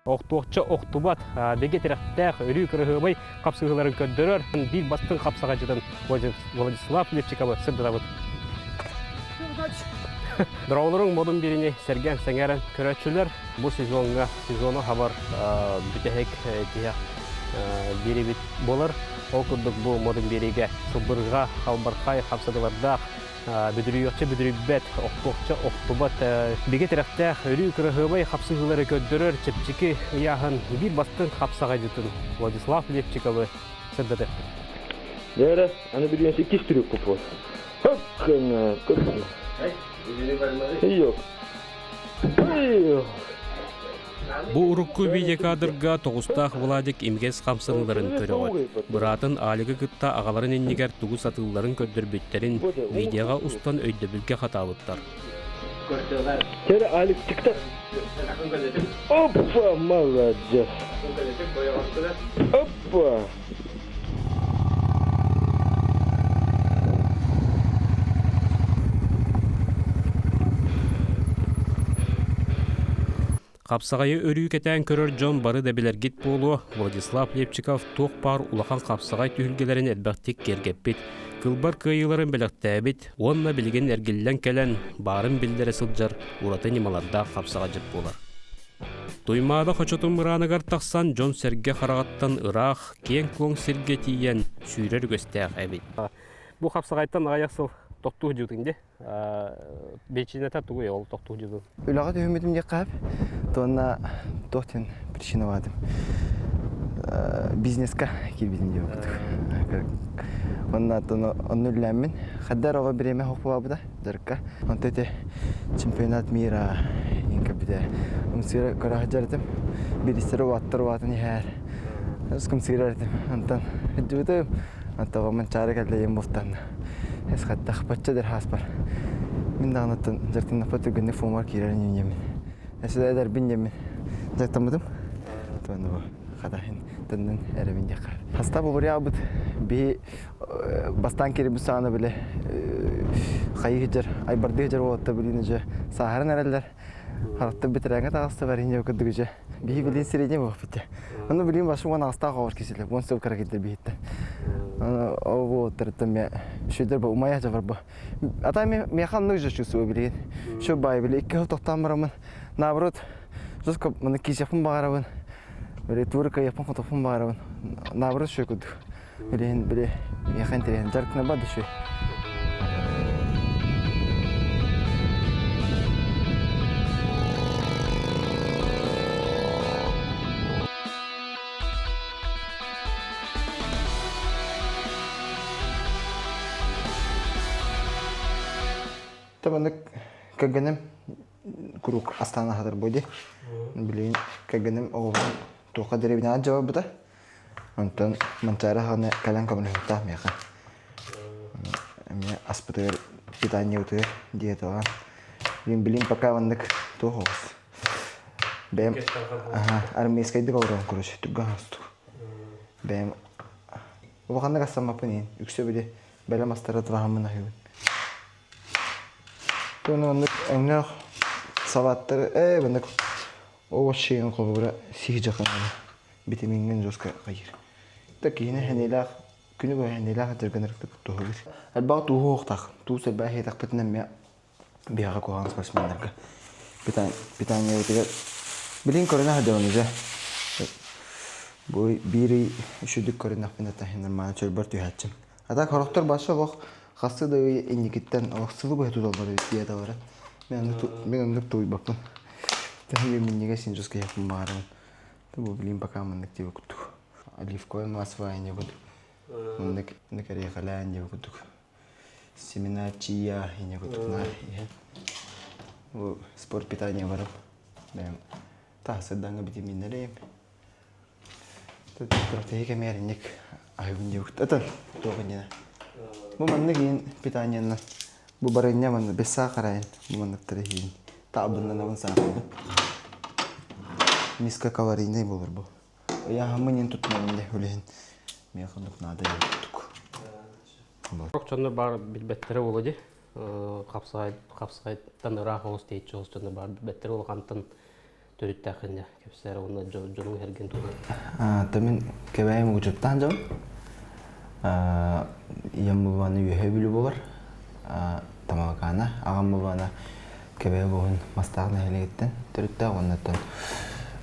Охтуохча охтубат, бигэ тирэхтээх, өрүү кыраһыабай хапсыһыыларын көрдөрөр биир бастыҥ хапсаҕайдьытын Владислав Лепчиковы сырдатабыт. Дороолоруҥ модун биэриини сэргээн сэҥээрэн көрөөччүлэр бу сезоҥҥа сезону хабар бүтэһик тиһэх биэрибит буолар. Ол курдук бу модун биэриигэ сылбырҕа, халбархай хапсадылардаах Бүдүрүйүөхчэ бүдүрүйбэт, охтуохча охтубат, бигэ тирэхтээх, өрүү кыраһыабай хапсыһыылары көрдөрөр чэпчэки ыйааһын биир бастыҥ хапсаҕайдьытын Владислав Лепчиковы сырдатыахпыт. Дьэ аны билиэн иккис трюк купуот. Yok. Бу урукку видеокадрга тоҕустаах Владик имигэс хамсаныыларын көрөҕүт. Быраатын Алигы кытта аҕаларын иннигэр тугу сатыылларын көрдөрбүттэрин видеоҕа устан өйдөбүлгэ хатаабыттар. Теперь Алик тик-так. Опа, молодец. Опа. Хапсаҕайы өрүү кэтээн көрөр дьон бары да билэргит буолуо, Владислав Лепчиков туох баар улахан хапсаҕай түһүлгэлэрин элбэхтик киэргэппит, кылбар кыайыыларын бэлэхтээбит уонна билигин эргиллэн кэлэн, баарын биллэрэ сылдьар ураты ньымалардаах хапсаҕайдьыт буолар. Туймаада хочотун мырааныгар тахсан дьон-сэргэ хараҕыттан ыраах, киэҥ-куоҥ сиргэ тиийэн сүүрэр үгэстээх эбит. Бу хапсаҕайтан аҕыйах сыл тохтуу сылдьыбытыҥ дии. Причината тугуй ол тохтуу дьылын? Үлэҕэ түһүммүтүм диэххэ туонна туох диэн причиналаатым. Бизнеска киирбитим диэбит курдук. Онно онно үлэлээммин хаддар оҕо бириэмэ хохпулаабыта дьарыкка. Онто ити чемпионат мира иҥкэбитэ. Ымсыыра көрө сылдьар этим. Биристэри уаттар уатын иһэр. Ымсыырар этим. Онтон сылдьыбытым. Онтон манчаары кэллэйим бултанна. Эс хаттах бачча дэр хааспар. Мин даҕаныттан дьартаннаппа түргэнник фомар киирэр ньүньэмин. Эсэ эдэрбин диэммин дьартаммытым. Туонна бу хатахин тыннын эрэбин диэххэ. Хаста булуруйаабыт биһи бастаан киирбит саҕана биле хайыы сылдьар айбардыы сылдьар уолаттар билин уже сааһыран эрэллэр. Харахтар бэтэрээҥҥэ таҕыста барин курдук уже. Биһи билин сирэйдин буолбут. Ону билин башы уон аҕыстаах оҕор кисилэ, уон сыл кыра килдер биһиттен. Ону ол буолуттарыттан ме шүдер бу умайа жабар бу. Ата ме меха оннук же чувствую билигин. Шо бай били икки хыл тохтоон барамын. Наоборот, жестко маны кисеппин баҕарабын. Били тууры кыйаппын хотоппун баҕарабын. Наоборот шөй курдук. Билигин били меха интэриэһин дьарыктана бады шөй. Табаннык кэргэним куруук астаан аһатар буо дии. Билигин кэргэним оҕобун туохха дэриэбинэҕэ дьабарбыта. Онтон Манчаары аҕаны кэлэн көмөлөһүөхтээх миэхэ. Эмиэ аспытыгар питаниебытыгар диетаҕа. Билин билин пока маннык туох оҕус. Бэйэм армейскайдык олорон короче түргэн хостук. Бэйэм улаханнык астаммаппын иһин үксэ били бэлэм астары тылаһаммын аһыыбын. Туона оннук өҥнөөх салаттары ээ маннык овощи холобура сиһи дьаханана битэмииҥҥин жестко хайыыр. Да киһини сэниэлээх күнү быһа сэниэлээх этэргэн туһалыыр. Элбэх тууһу уохтаах. Туус элбэх иһиэтэхпитинэ эмиэ биһиэхэ куһаҕан спортсменнарга питаниебытыгар билигин көрүнэ сылдьабын уже. Бу биир ый үчүгдүк көрүннэхпинэ нормально чөлбөр түһээччим. А так сорохтор баша олох хасты да ый инникиттэн олох сылы быһа туталлар эбит диеталара. Мен оннук тулуйбаппын. Тэһи минньигэс син жестко иһэппин баҕарабын. Бу билим пока маннык диэбит курдук. Оливковое масло инньэ Маннык кэриэхэлээн диэбит курдук. Семена чия инньэ курдук наар иһэн. Бу спорт питание барып. Бэйэм таһсырдаҥҥа витаминнэрим. Күрэхтэһии кэмигэр инник аһыыбын диэбит. Атын туох инньэ. Бу маннык иин питаниеннан бу барынньа манна без сахара бу манныктары иһиин. Таабыннанабын саахарбын. Низкокалорийный буолар бу. Ыйааһыммын иин туттунабын дэ үлэһин. Миэхэ оннук наада диэн курдук. Сорох дьоннор баар билбэттэрэ буолуо дии. Хапсаҕай хапсаҕайтан ыраах оҕус тэйиччи оҕус дьоннор баар билбэттэрэ улахантан. төрүттээххин кэпсээр уонна дьонуҥ эргин туһунан. Та мин Кэбээйи Мугучуттаан дьон. Ийэм булбаны үөһэ бүлүү болар. Тамалакаана. Аҕам булбана Кэбээйи улууһун Мастаах нэһилиэгиттэн төрүттээх уоннаттан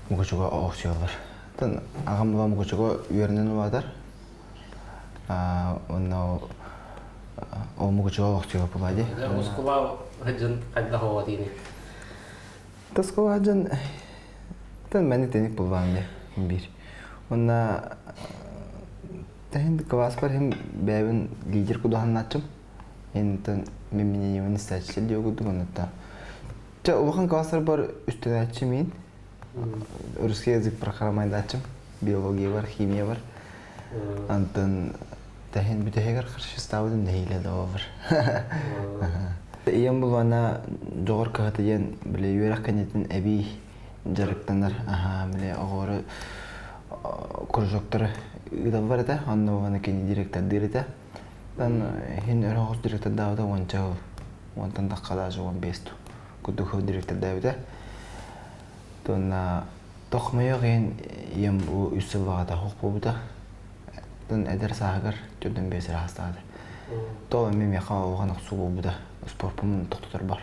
Мукучуга охсуйаллар. Тан аҕам була Мукучуга үөрэнэн улаатар. Онно ол Мукучуга охсуйа була ди. Оскуола дьон хайдах оҕо диини? Тоскуола дьон тан мэни тэник булбаан ди биир. Онна тэһин кылааспар хим бэйэбин лидер кудуһаннааччым. Интэн мин миниимин истээччи диэ курдук оннуттан. Чэ улахан класстарбар үстэнээччи мин. Русский язык прохарамайдааччым. Биология бар, химия бар. Антон тэһин бүтэһигэр харчыстаабытым нэһиилэ да бар. Ийэм булана дьоҕор кыһата диэн били үөрэх кэнниттэн эбии дьарыктанар. Аха, били оҕолору кружоктары ыыталлар этэ. Онно булана кини директордыыр этэ. Тан иһин өрөҕөс директордаабыта уонча сыл. Уонтан тахха даже 15 курдук сыл директордаабыта. Тонна тохмойох иһин ийэм бу үс сыл баҕата суох буолбута. Тон эдэр сааһыгар 45 ыраастаата. То эми миэхэ улахан охсуу буолбута. Спорпун тохтотор бар.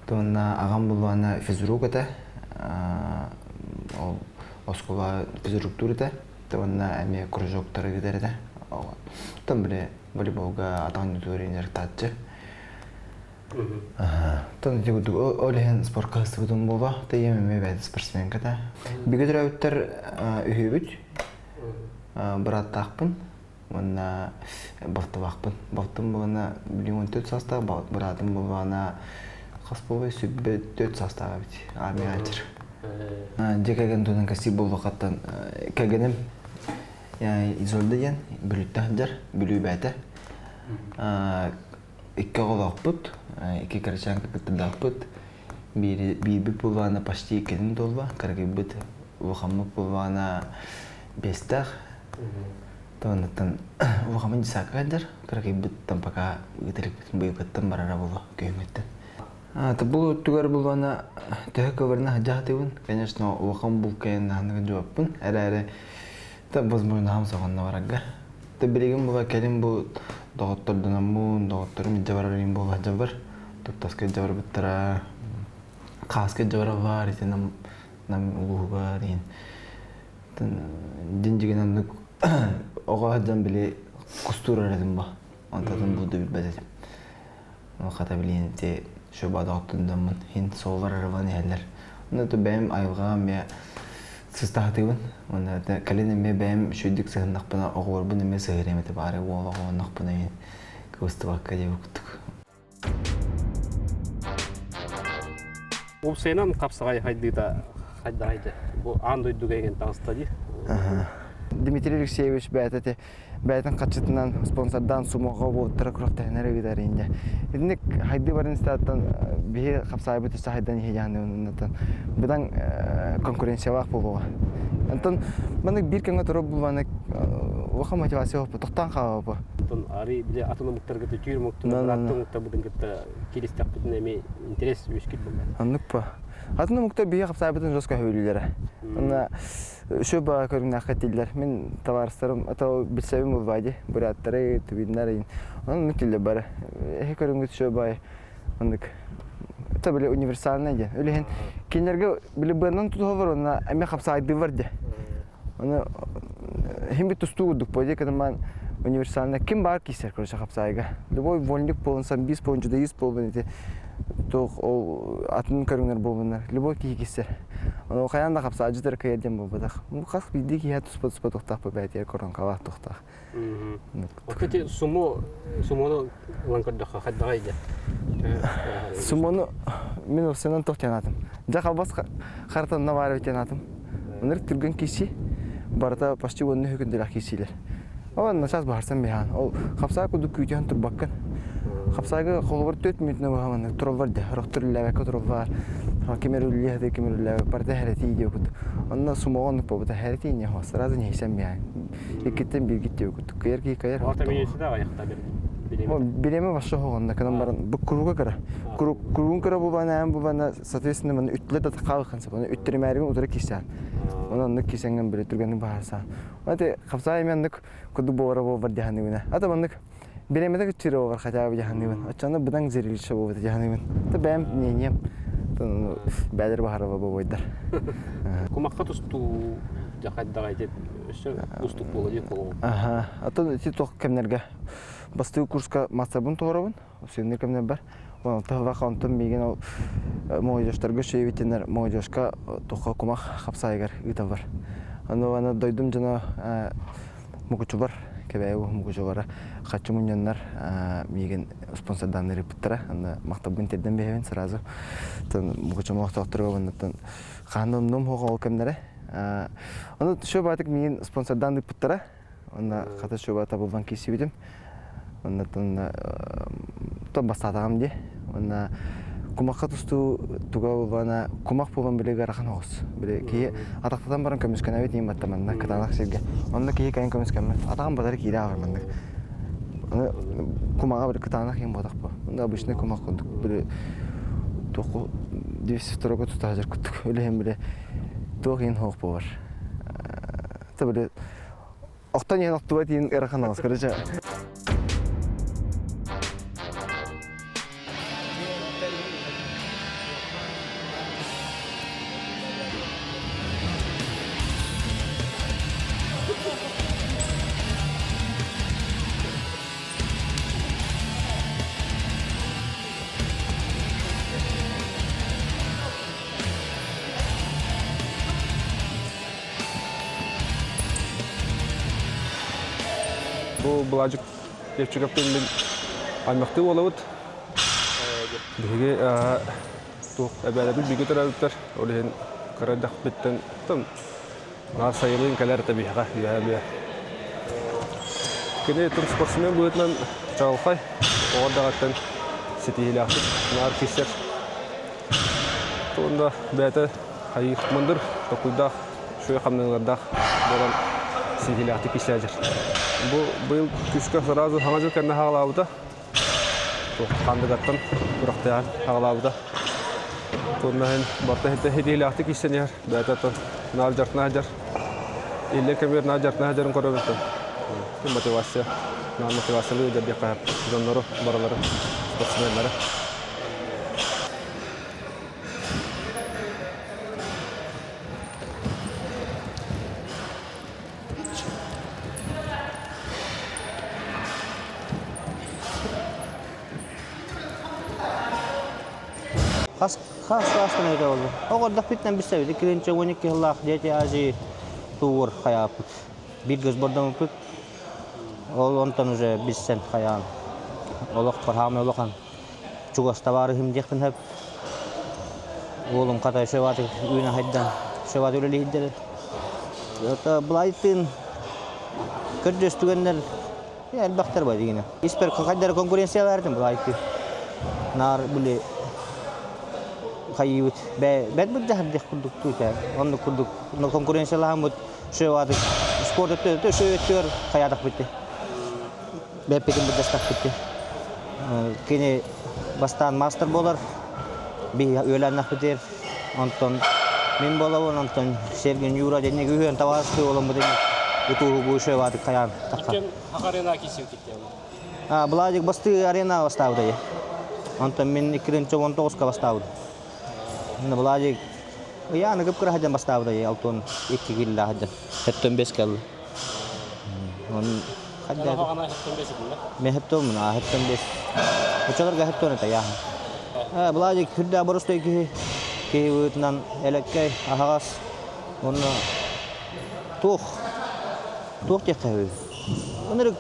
Тонна аҕам булуана физрук этэ. Ол оскуола физруктуур этэ. Уонна эмиэ кружоктары ыытар этэ. Оттон били волейболга атаҕын ньутуур дьарыктааччы. Оттон ити курдук ол иһин спортка сыстыбытым буолуо. Тэйиэм эмиэ бэйэтэ спортсменка да. Бигэ төрөөбүттэр үһүбүт. Бырааттаахпын уонна балтылаахпын. Балтым буолана билигин 14 саастаах, быраатым буоллаҕына хас буолуой 24 саастаах эбит. Армия ачыр. Дьиэ кэргэн туһунан кэпсиир буоллаххаттан кэргэним Изольда диэн Бүлүүттэн сылдьар, Бүлүү бээтэ. Икки оҕолоохпут, икки кырачаан кыргыттардаахпыт. Биирбит буоллаҕына почти иккитин туолла, кыракыйбыт улахаммыт буоллаҕына биэстээх. Туоннаттан улахаммыт десятка сылдьар, кыракыйбыттан пока ыытырыкпытын быйылгыттан барара буолуо күһүҥҥүттэн. Бу өттүгэр булуона төһө кыбырына сылдьаатыбын. Конечно, улахан булкайын наһаныгы дьуоппун. Эрээри та возможноһым соҕонно барарга. Та билигин була кэлин бу доҕоттордономмун, доҕотторум илдьэ барарым буола сылдьабар. Туттаска илдьэ барбыттара, хааска илдьэ бараллар, ити нам нам улууһугар иһин. Дин оннук оҕо сылдьан били кустуур эрэтим бу. Онтон булду билбэт этим. Хата билигин ити шөбадоҕуттан хин суоллар арыллан иһэллэр. Онно то бэйэм айылҕаҕа эмиэ сыстаһатыыбын. Уонна кэлин эмиэ бэйэм үчүгэйдик сыһыннахпына оҕолорбун эмиэ сыһыарыам этэ баары уол оҕолоннохпуна иһин кыбыстыбакка диэбит курдук. Уопсайынан хапсаҕай хайдыыта хайдаҕай бу аан дойдуга эҥин таҕыста дии. Дмитрий Алексеевич бэйэтэ бэйэтин хаччытынан спонсордаан сумоҕа буолтара күрэхтэһинэр ыытар инде. Итинник хайды барын статтан биһи хапсаайбыт өссө хайдан иһияхнынан быдан конкуренциялаах буолуоҕа. Онтон маннык биир кэмҥэ турар булбаны улахан мотивация оппу тохтоон хаалаппы. Онтон ары бile атын омуктарга түүр омуктар бырааттыы омуктарбытын кытта киристэхпитинэ эмиэ интерес үөскүүр буолла. Оннук па. Атын омуктар биһи хапсаайбытын жестко хөбүлүүлэрэ. Онна Үчүгэй баҕа көрүҥнээх этиллэр. Мин табаарыстарым, ата билсэбин булбаа дии, буряттары, тувиннар иин. Онон тиллэр бары. Эһи көрүҥҥүт үчүгэй баҕайы. Оннук. Это били универсальный диэн. Үлэһин кинилэргэ били быанан тутуһаллар уонна эмиэ хапсаайдыыллар диэ. Оны хим бит тустуу курдук по идее универсальный ким баар киисэр короче хапсаайга. Любой вольник буолун, самбист буолун, джудаист буолун ити туох ол атын көрүҥнэр буолуннар. Любой киһи киссэр. Ону хайаан да хапсаадьытар кыайар диэн буолбатах. Хас биирдии киһи туспа-туспа туохтаах бэйэтигэр коронкалаах туохтаах. Кстати, сумо сумону ылан көрдөххө хайдаҕай дьэ? Сумону мин овсенан туох диэн аатым. Дьэ халбас харатанна баар диэн аатым. Оннук түргэн киси барыта почти уонна үһүкүндүлэх кисилэр. Ол начаас баһарсан биһаан. Ол хапсаа курдук күүтүһэн турбаккын. Хапсаага холобур 4 мүнүүтүнэ быһа тураллар дэ. Рохтор үллээбэккэ тураллар. Ким эрэ үллиэ ким эрэ үллээбэк. Барыта хэрэтии диэ курдук. Онно сумоҕо оннук буолбута. Хэрэтии не сразу не хисен биһаан. Иккиттэн бииргит диэ курдук. Кыйар киһи кыйар. Орта минүүтү да аҕыйахта бер. Бириэмэ вообще хоҕонна кынан баран бу круга кыра. Кругун кыра бубана аан бубана соответственно маны үттүлэ да хаалыхан сап. Оны үттүрүмээригин утары кисээн. Оны оннук кисэҥҥин били түргэнник баһарсаан. Аты хапсаай мен кудук буолара буолбар дьаһаныыбына. Ата маннык бириэмэтэ кыччыыра буолар хотя бы дьаһаныыбын. Оччону быдаҥ зрелище буолбута дьаһаныыбын. Та бэйэм мнением бэдэр баһарыба буойдар. Кумахха тустуу дьахайдаҕай деп өссө устук буола диэн холоҕум. Аха. Атын ити туох кэмнэргэ бастыы курска мастарбын туһарабын. Сүйүннэр кэмнэр бар. Онтон онтон миигин ол молодежтарга шеевитинер молодежка туха кумах хапсайыгар ыыталлар. Аны аны дойдум дьоно мукучулар кэбээйи мукучулара хаччы мунньаннар миигин спонсордаан ыыппыттара. Аны махталбын тиэрдэн биэрэбин сразу. Мукучум олохтоохторугар уоннаттан хаһан да умнуом суох ол кэмнэрэ. Ону шо баатык миигин спонсордаан ыыппыттара. Онно хата шуба табыллан киирсибитим. Оннотон то бастаатаҕым дии. Онно кумахха тустуу туга буолбана кумах буолан били ыарахан оҕус. Били киһи атахтатан баран көмүскэнэбит иин батта манна кытаанах сиргэ. Онно киһи кайын көмүскэммэт. Атаҕым батары киирэ аҕар маннык. Аны кумаҕа били кытаанах иин буотах бу. Онно обычный кумах курдук били туоху 202 тута сылдьар курдук. Үлэһин били туох иин хоох буолар. Та били Охтон иһэн охтубат иһин ыарахан аҕыс, короче. Бу Былаадьык Левчиковтыын мин аймахтыы буолабыт. Биһиги туох эбээлэрбит бииргэ төрөөбүттэр. Ол иһин кыра эрдэхпиттэн наар сайылыын кэлэр этэ биһиэхэ үөһээ үө. Кини тум спортсмен быһыытынан чаҕылхай, оҕо эрдэҕиттэн ситиһиилээхтик наар киирсэр. Уонна бэйэтэ хайыыр мындыр токуйдаах, үчүгэй хамнаныылардаах буолан ситиһиилээхтик кисээдьэр. Бу быйыл күүскэ сразу саҥа дьыл кэннэ хаалаабыта. Хандыгаттан күрэхтэһэн хаалаабыта. Уонна иһин барыта ситиһиилээхтик киирсэн иһэр. Бэйэтэ оттон наар дьартына сылдьар. Иллэҥ кэмигэр наар дьартына сылдьарын көрөбүн. Мотивация, наар мотивациялыы сылдьар диэххэ дьоннору, барылары, спортсменнары. Хас хас саастан өтө болду. Оҕордох бүттэн билсэбит. Килинче 12 сыллаах Дети Азии туур хайааппыт. Биир көс бордоммуппут. Ол онтон уже билсэн хайаан. Олох хаамай улахан чугас табаарыһым диэхпин сөп. Уолум хата Шеваты үүнэ хайдан Шеваты үлэлиһиддэр. Это былайтын көрдөс түгэннэр элбэхтэр бар дигине. Испер хайдары конкуренциялаардым былайты. Наар били хайыбыт бэт бырдьаһар диэх курдук туутэ. Оннук курдук конкуренциялаһаммыт Шеваты спорт өттө өттүгэр хайаатах битти. Бэппитин бырдастахпыт Кини бастаан маастар буолар, биһи үөлээннэхпитигэр онтон мин буолабын, онтон Сергин Юра диэн үһүөн табаарыстыы буоламмыт ытууһу Буйшеваатык хайаан тахха. Арена кисиутиттем. Владик бастыы арена бастаабыта. Онтон мин 219-ка бастаабыт. Владик ыйааны кып-кыра сылдьан бастаабыта алтон 2 киллээх сылдьан. 75 кэлли. Он Мехеттомун, ахеттом бес. Очолорго хеттон это яха. Владик хүрдэ боростой киһи киһи быһыытынан элэккэй, аһаҕас уонна туох туох диэххэ үһү. Ынырык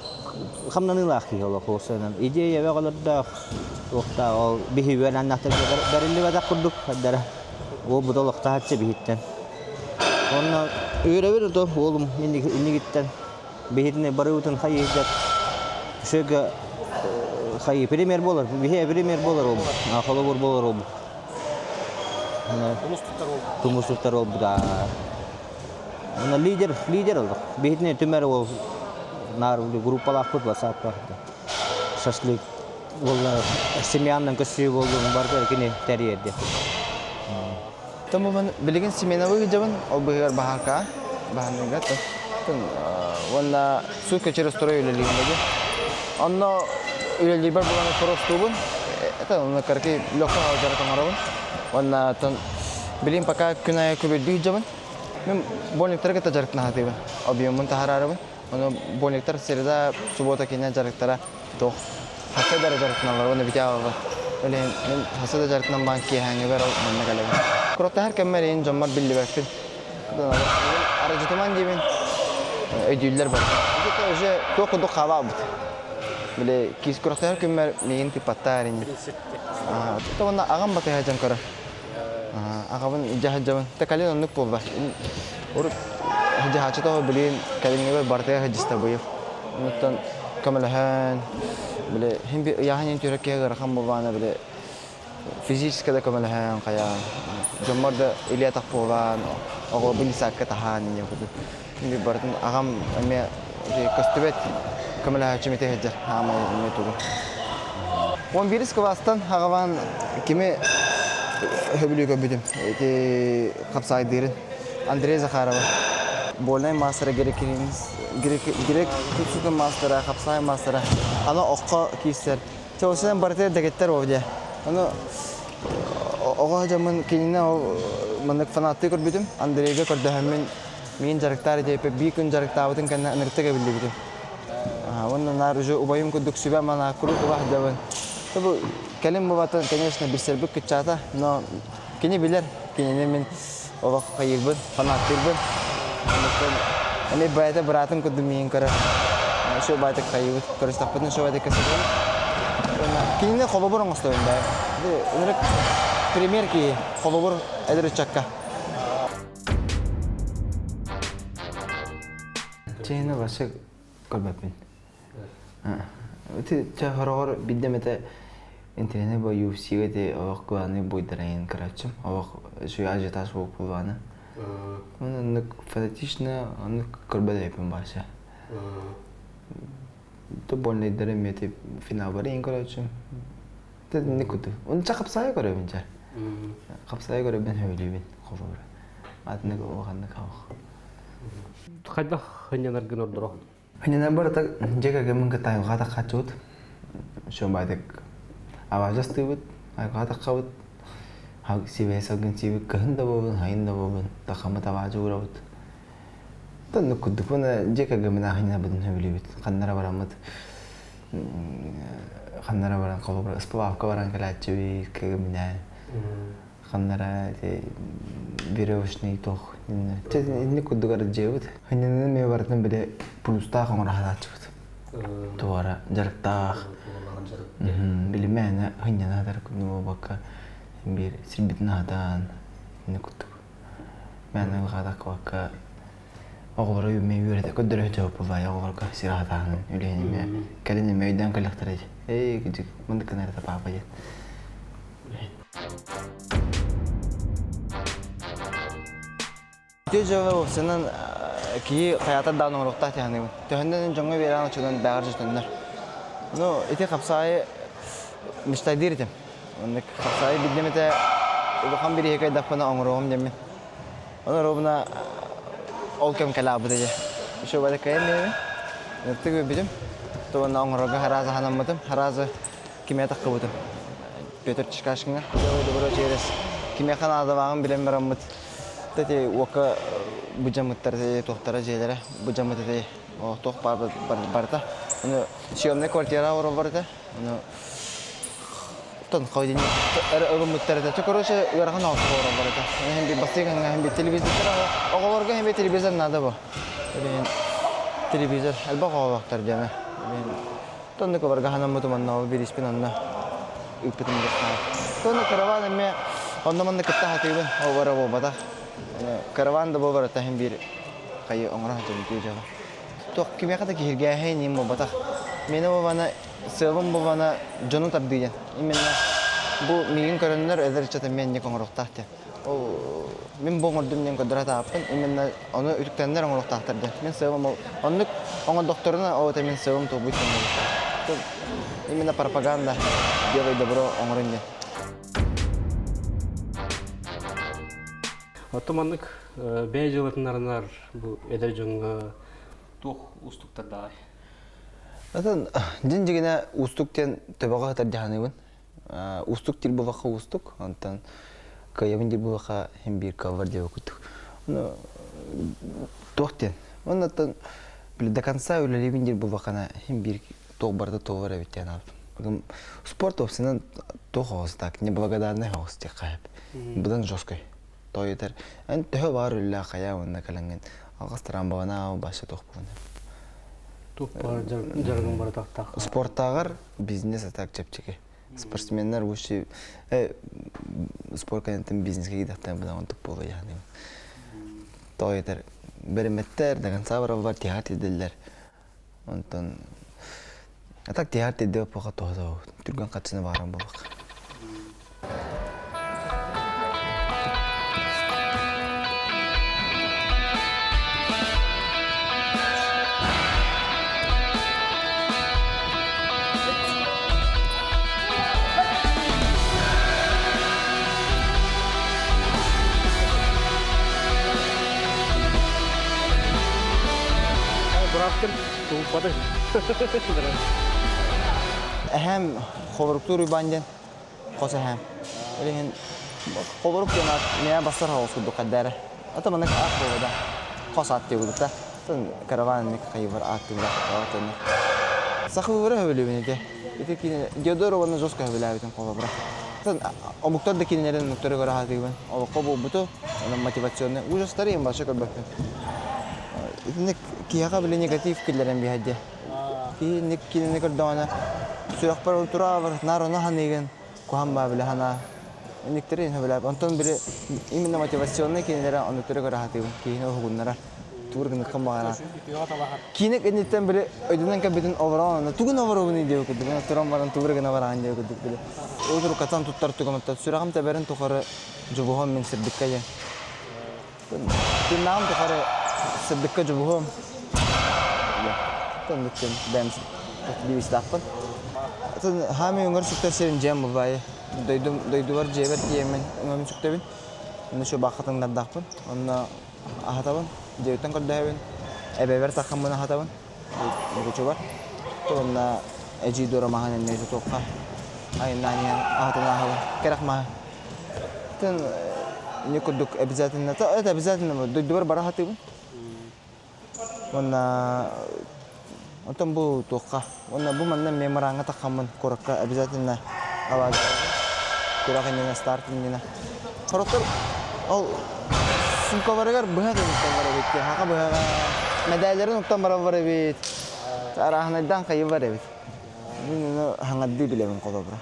хамнаныылаах киһи олох уопсайынан. Идея бөҕөлөрдөөх туохтаах ол биһи үөлээннэхтэргэ бэриллибэтэх курдук эрдэрэ. Уолбут олохтоохчу биһиттэн. Уонна үөрэбин ото уолум иннигиттэн биһитини барыбытын хайыһыгар үчүгэй хайы премьер буолар биһи премьер буолар ол холобур буолар ол Тумус туттар ол. Тумус туттар ол да. Лидер лидер ол. Биһитини түмэр ол наар группалаахпыт WhatsApp. Шашлык буолла, семьянан көссүү буоллун барыта кини тэрийэрди. Тому билигин сменабы ыдьабын, ол быһыгар баһаарка, баһаарныга уонна сутка через строй үлэлиибин бади. Онно үлэлиирбэр булан коростуубун, это онно кыракый легко дьарык оҥоробун. Уонна билигин пока күн аайы көбүрдүү ыдьабын. Мин больниктары кытта дьарыктана сатыыбын, объеммун таһаарарыбын. Ону больниктар среда, суббота кинэ дьарыктара туох хаса да дьарыктаналлар уонна бүтэ аҕаллар. Ол иһин мин хаса да дьарыктанан баан киэһээҥҥибэр ол манна кэлэбин. Куораттаһар кэммэр иһин дьоммор биллибэппин. Арыдьытыман диибин өйдүүллэр барыта. Это уже туох курдук хаалаабыт. Били киис куораттаһар күммэр миигин тыыппаттаар инни. Уонна аҕам батыһа дьон көрөр. Аҕабын илдьэ сылдьабын. Тэ кэлин оннук буолла. Урут сылдьааччы тоҕо билигин кэлиҥҥибэр барытыгар сылдьыстабыйым. Онуттан көмөлөһөн, били иһин би ыйааһын иһин түһэр киһи ыарахан буоллаҕына били физически да көмөлөһөн хайаан, дьоммор да илии-атах буолан, оҕолорбун десакка таһаан инньэ курдук. Мин барытын аҕам эмиэ көстүбэт көмөлөһөөччүм ити сылдьар хаамай эмиэ тугу. 11 кылаастан аҕабаан кими сөбүлүү көрбүтүм ити хапсаайдыырын Андрей Захарова. Больнай маастара грек грек тупсутун маастара, хапсаай маастара. Аны окко киирсэр. Чоосунан барыта дэгиттэр ол дьэ. Аны оҕо дьоммун кинини ол маннык фанаттыы көрбүтүм. Андрейга көрдөһөммүн миин дьарыктаар диэппит биир күн дьарыктаабытын кэннэ ынырыктык эбиллибитим. Уонна наар уже убайым курдук сүбэ манаа куруук убаһдабын. Бу кэлин бубатын, конечно, билсэрбит кыччаата, но кини билэр, кинини мин олох хайыырбын, фанаттыырбын. Эми бэйэтэ быраатым курдук миин көрөр. Шо байтык хайыыбыт, көрүстэхпитин шо байтык кэсэбин. Кинини холобур оҥостобун бэйэ. Ынырык пример киһи, холобур эдэр ыччакка. Чэйини вообще көрбөппүн. Ити чэ хороҕор биирдэ эмэтэ интернет бо UFC-га ити олох главный буйдарайын көрөөччүм. Олох үчүгэй ажиотаж буолуп буолбааны. Оннук фанатично оннук көрбөт эбиппин вообще. То больнайдары эмиэ ити финалбары иһин көрөөччүм. Итинник курдук. Онча хапсаайа көрөбүн чэ. Хапсаайа көрөбүн сөбүлүүбүн холобура. Атыннык улаханнык хавах. Хайдах хынньанаргын ордороҕун? Хынньанар барыта дьиэ кэргэммин кытта айылҕа таххааччыбыт. Шомбайтык абаажастыыбыт, айылҕа таххабыт. Сибэһи салгын сиибит кыһын да буолун, сайын да буолун, тахаммыт абаажа уурабыт. Оннук курдук. Уонна дьиэ кэргэммин хынньанарбытын сөбүлүүбүт. Ханнара бараммыт ханнара баран холобура ысплавка баран кэлээччибит кэминээн ханнара ити веревочный туох инник курдук арыдьыабыт ханньананы эмиэ барытын били плюстаах оҥоро сатааччыбыт туора дьарыктаах били мээнэ хынньана сатар курдук буолбакка биир сирбитин аһатан инник курдук мээнэ ылҕаатакка Оҕолору эмиэ үөрэтэ көрдөрө сылдьыбыппыт оҕолорго сир аһатааһынын үлэһин эмиэ кэлин эмиэ өйдөөн кэллэхтэрэ дии. Эй, кырдьык, мындык гынар этэ паапа диэн. Үтүө дьыала уопсайынан киһи хайаатар даҕаны оҥоруохтаах дии саныыбын. Төһөннөн дьоҥҥо биэрэҕин оччонон бэҕэр дьоннор. Ну, ити хапсаайы мечтайдыыр этим. Оннук хапсаайы билдим этэ улахан бирииһи кыайдахпына оҥоруоҕум диэммин. Ону ровно ол кэм кэлаабыт этэ. Еще бары кыайан диэбин. Ыныртык үөрбүтүм. Туонна оҥорорго хараазы ханаммытым. Хараазы кимиэ таххыбытым. Петр Чикашкиҥа. Делай добро через кимиэхэ наадалааҕын билэн бараммыт. Тэти уокка быдьаммыттар туохтара дьиэлэрэ быдьаммыт эти туох баар барыта. Ону съемная квартира оҥороллор этэ. Ону Оттон холодильник ылыммыттар этэ. Короче, ыарахан оҕолор олороллор этэ. Иһин би бастык иһин би телевизор оҕолорго иһин би телевизор надо бу. Билин телевизор элбэх оҕолоохтор диэмэ. Билин тонну кыбарга ханаммытым онно бириспин онно ыыппытым диэхтаах. Тонну караван эмиэ онно манна кытта хатыыбын ол бара буолбатах. Караван да буолбар иһин биир хайы оҥоро сылдьабын үтүө дьыала. Туох кимиэхэ да киһиргээһин иин буолбатах. Миэнэ буолбана сыалым буолбана дьону тардыы диэн. Именно бу миигин көрөннөр эдэр ыччат эмиэ инник оҥоруохтаах диэн. Ол мин бу оҥордум диэн көрдөрө сатаабаппын. Именно ону үтүктэннэр оҥоруохтаахтар диэн. Мин сыалым ол оннук оҥордохторуна ол это мин сыалым туолбут диэн буолуохтаах. Именно пропаганда делай добро оҥорон диэн. Оттон маннык бэйэ дьыалатын бу эдэр дьоҥҥо туох уустуктардааҕый? Атын дьин дьигинэ уустук диэн төбөҕө сытар дьаһаныыбын. Уустук диир буоллахха уустук, онтон кыайабын диир буоллахха иһин биир кыаллар диэбит курдук. Ону туох диэн. Оннуттан до конца үлэлиибин диир буоллаххына иһин биир туох барыта туолар эбит диэн аабытым. Спорт вообще туох оҕус так неблагодарный оҕус диэххэ сөп. Быдан жесткой. Тоойутар эн төһө баар үллээх хайа уонна кэлэҥҥин алҕас трамбаҕына баша туох буолуна. Туох баар дьарыгын барытахтаах. Спорттааҕар бизнес а так чэпчэки. Спортсменнар лучше спорт кэнниттэн бизнеске киирдэхтэринэ быдан онтук буолуо яһаныым. Тоойутар бэриммэттэр, до конца бараллар, тиһаар тиэрдэллэр. Онтон а так тиһаар тиэрдибэт буолха тоһо түргэн хаччыны бааран буолуох. Быраактым, тулуппаты. Эһэм холоруктуур Уйбаан диэн хос эһээм. Ол иһин холорук диэн аат миэхэ бастар хаҕыс курдук хайда эрэ. Ата маннык аат буолла да. Хос аат диye курдук да. Караван инник хайыбар ааттыылар тонна. Саха выбора хөбүлүүбүн ити. Ити киинэ Диодор уонна жестко хөбүлээбитим холобура. Омуктар да кинилэрин омуктары көрө сатыыбын. Олоххо буолбуту, онон мотивационный ужастары им вообще көрбөппүн. Итинник киһиэхэ били негатив киллэрэн биһэрдэ. Киһи инник кинини көрдөҕүнэ сүрэхпэр тураабар наар ону ханыыгын куһан баа били ханаа инниктери хөбүлээп. Онтон били именно мотивационный кинилэрэ оннуктары көрө сатыыбын. Киһини уһугуннарар. Тугур гыныххын баҕара. Киинэ кэнниттэн били өйдөнөн кэлбитин олорон онно тугун олоробунуй диэбит курдук туран баран тугур гына бараан диэбит курдук били утуруккаттан туттар тугумуттан сүрэҕим тэбэрин тухары дьулуһуом мин сырдыкка диэн тыыннааҕым тухары сырдыкка дьулуһуом тоннуктен бэйэм девизтаахпын хаамай өҥөр сүктэр сирин дьиэм булбаайы дойдум дойдубар дьиэбэр тиийэммин өҥөбүн сүктэбин онно шубаахха таҥнардаахпын онно аһатабын, дьиэбиттэн көрдөһөбүн, эбэбэр таххаммын аһатабын, мукучубар. Уонна эдьиий Дора маһын эмиэ тутуохха айаннаан иһэн аһатан ааһабын. Кэрэх маһы. Тын не курдук обязательно, это обязательно дойдубар бара сатыыбын. Уонна онтон бу туохха, уонна бу манна меморааҥҥа таххаммын куоракка обязательно алаадьы күрэх иннинэ, старт иннинэ. Сорохтор ол сумкаларыгар быһа укталлар эбит, хаха быһаҕа мэдээллэрин уктан бараллар эбит, арааһынайдаан хайыллар эбит. Мин ону хаҥардыы билэбин холобура.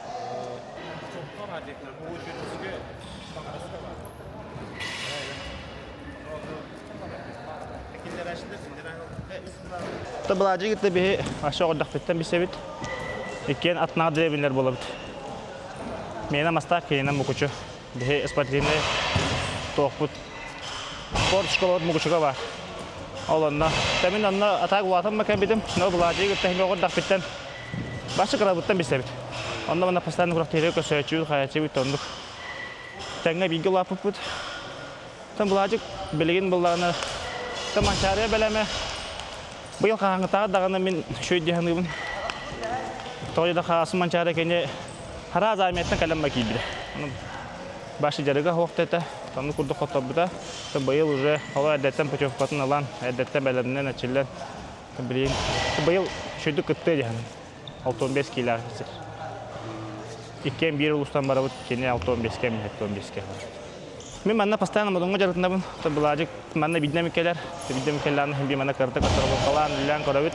Былаадьы кытта биһи аша оҕордохпуттан билсэбит. Иккиэн атнаах дэриэбинэлэр буолабыт. Миэнэ мастаах киһинэн Мукучу. Биһи спортивнай туохпут спорт школабыт Мукучуга баар. Ол онно. Мин онно атаак улаатан кэлбитим. Но Былаадьы кытта иһин оҕордохпуттан башы кырабыттан билсэбит. Онно манна постоянно күрэхтэһиигэ көрсөөччүбүт, хайааччыбыт оннук. Тэҥҥэ бииргэ улааппыппыт. Тон Былаадьык билигин буллаҕына та Манчаарыйа бэлэмэ быйыл хаһааҥҥытааҕар даҕаны мин үчүгэй дии саныыбын. Тоҕо да хаасым Манчаары кини хараас армияттан кэлэн ба киирбитэ. Ону башы дьарыга суох этэ. Онну курдук хотторбута. Быйыл уже ол эрдэттэн путевкатын ылан, эрдэттэн бэлэмнэн эчиллэн билигин быйыл үчүгэйдик кыттыа дии саныыбын. 65 киилээх сир. Иккиэн биир улуустан барабыт, кини 65-кэ, мин 75-кэ. Мин манна постоянно Модуҥҥа дьарыктанабын. Былаадьык манна биирдэ кэлэр. Биирдэ кэллэҕинэ би манна кырата кытарбалаан үлэлээн көрөбүт.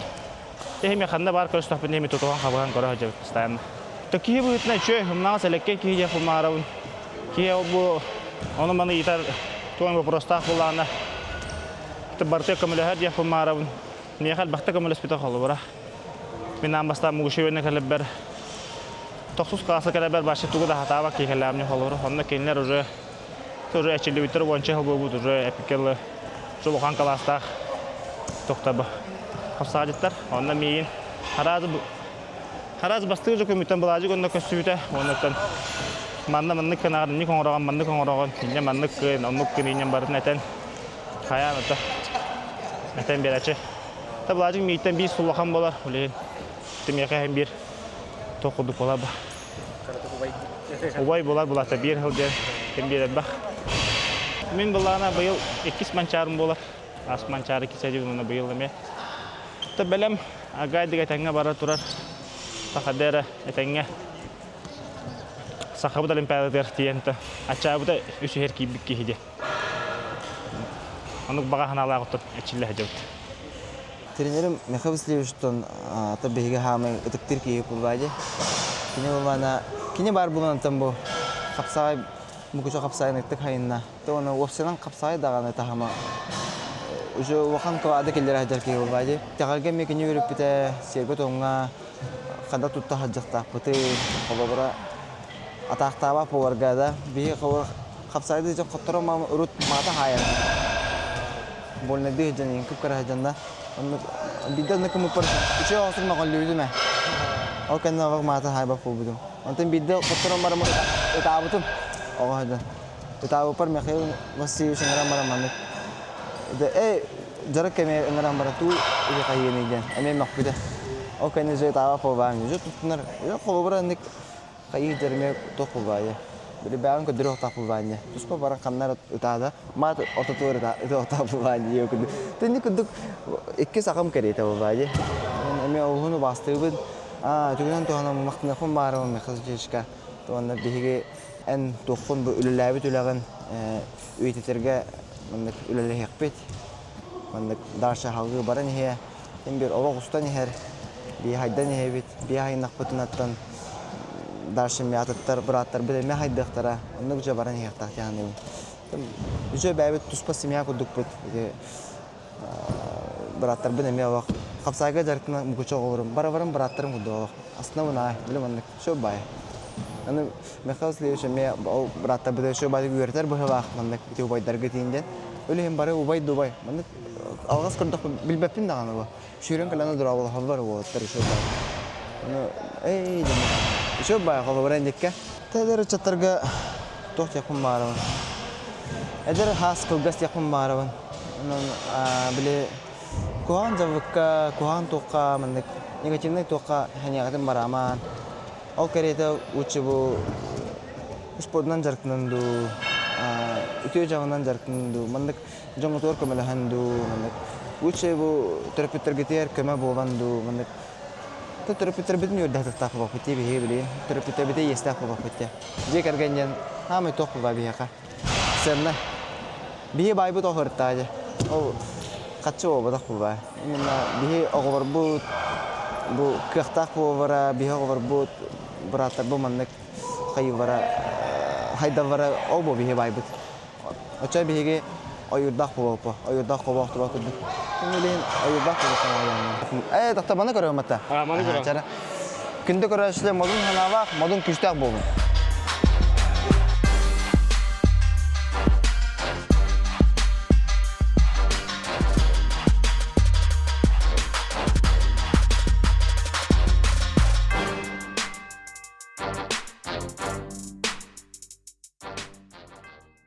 Эһи ханна баар көрүстөхпүнэ эми тутуһан хабыһан көрө сылдьабыт постоянно. То киһи быһыытынан үчүгэй, ымнаҕа сэлэккэй киһи диэх булмаарабын. Киһи ол бу ону маны ыйытар туон вопростаах буллаҕына барыта көмөлөһөр диэх булмаарабын. Миэхэ элбэхтэ көмөлөспүтэ холобура. Мин аан бастаан Мугуши үөнэ кэлэрбэр тохсус кылааска кэлэрбэр вообще тугу да сатаабат киһи кэллэҕим холобура. Онно кинилэр уже уже эчиллибиттэр уонча сыл буолбут уже эпиккэ улахан кылаастаах тохтобо хапсаадьыттар. Онно миигин араас Араас бастыыр дьокумүттан Былаадьык онно көстүбүтэ. Оннуттан манна маннык гынаҕын, инник оҥороҕун, маннык оҥороҕун, инньэ маннык гын, оннук гын инньэ барытын этэн, хайаан ото этэн биэрээччи. Та Былаадьык миигиттэн биир сулахан буолар, билигин тимиэхэ иһин биир туох курдук буолар ба. Убай буолар булата биир сыл диэн ким биэрэрбэх. Мин былаана быйыл иккис манчаарым буолар. Ас манчаары кисэдибин уонна быйыл эмиэ. Та бэлэм агайдык этэҥҥэ бара турар. Сахада эрэ этэҥҥэ Сахабыт Олимпиадатыгар тиийэн аччаабыта үс иһэр киирбит киһи диэн. Оннук баҕа санаалаах оттон эчиллэ сылдьабыт. Тренерим Михаил Васильевичтан ата биһиги хаамай ытыктыыр киһи кулбаадьы. Кини булмана кини баар булан бу хапсаҕай мукучу хапсаҕай хайынна. То оны уопсанан хапсаҕай даҕаны таһыма уже улахан кылаады киллэрэ сылдьар киһи булбаадьы. Тэҕэргэ эмиэ кини үөрүппүтэ сиэргэ тоҥҥа хада тутта сылдьахтаахпыты холобура атаахтаабат буоларга да биһи хапсаҕайды дьон хотторо мам урут маата хаайар больнайдыы сылдьан иҥкип кыра сылдьан да оннук биирдэ оннук кымыппар үчүгэй оҕосук мөҕүллүбүтүм ээ ол кэннэ оҕо маата хаайбат буолбутум онтон биирдэ хотторон бараммын ытаабытым оҕо сылдьан ытаабыппар Михаил Васильевич ыҥыран баран маннык эй дьарык кэмигэр ыҥыран баран туу или хайыыный диэн эмиэ мөхпүтэ ол кэннэ дьэ ытаабат буолбаам дьэ туттунар холобура инник хайыы дьэримэ туох булбаайа били бэҕин көрдөрүөх отаах булбаанньа туспа баран ханна эрэ ытаада маат ортотугар ытыахтаах булбаанньа диэ курдук тинник курдук иккис аҕам кэриэтэ булбаайа эмиэ олуһун убаастыыбын аа түгүнэн туһанан махтаныахпын баарабын Михаил Сергеевичка уонна биһиги эн туоххун бу үлэлээбит үлэҕин үйэтитэргэ маннык үлэлэһиэхпит маннык дальше салгыы баран иһиэ Син биир олох устан иһэр, бии хайдан иһэбит, бии хайыннахпытынаттан дальше эмиэ атыттар бырааттарбыт эмиэ хайдыахтара, оннук дьэ баран иһиэхтээх дии саныыбын. Үчүгэй бэйэбит туспа семья курдукпут. Ити бырааттарбын эмиэ олох хапсаайга дьарыктана мукучу оҕолорум, бары-барым бырааттарым курдук олох. Астынабын аай, били маннык все баай. Аны Михаил Васильевич эмиэ ол бырааттарбытыгар все баайдык үөрэтэр быһыылаах маннык ити убайдарга тиийэн диэн. Ол иһин бары убай да убай. Маннык алҕас көрдөхпүн билбэппин даҕаны бу. Сүүрэн кэлэн дорооболоһоллор уолаттар үчүгэй баай. Ону эй дэммит. Үчүгэй баай холобура индиккэ. Эдэр ыччаттарга туох диэхпин баарабын. Эдэр хаас кылгас диэхпин баарабын. Онон били куһаҕан дьаллыкка, куһаҕан туохха маннык негативнай туохха сэниэҕитин бараамаан. Ол кэриэтэ лучше бу спордунан дьарыктанан дуу, үтүө дьаҕынан дьарыктанан дуу, маннык дьоҥҥутугар көмөлөһөн дуу, маннык лучше бу төрөппүттэргитигэр көмө буолан дуу, маннык төрөппүттэрбитин үөрдэ буолбаппыт дии биһиги билигин төрөппүттэрбитин иэстээх буолбаппыт дии. Дьиэ кэргэн диэн хаамай туох буолла биһиэхэ сыанна. Биһи баайбыт оһыртаа дьэ. Ол хаччы буолбатах буолбаа. Именно биһи оҕолорбут бу кыахтаах буолара, биһи оҕолорбут бырааттарбыт маннык хайыылара хайдаллара ол буо биһи баайбыт. Оччо биһиги ойуурдаах буолуоппу, ойуурдаах хобоохтуба курдук. Билин ойуурдаах буолуохтаах. Ээ, тахта маны көрөм атта. А, маны көрөм. Күндү көрөөччүлэр модун санаалаах, модун күүстээх буолун.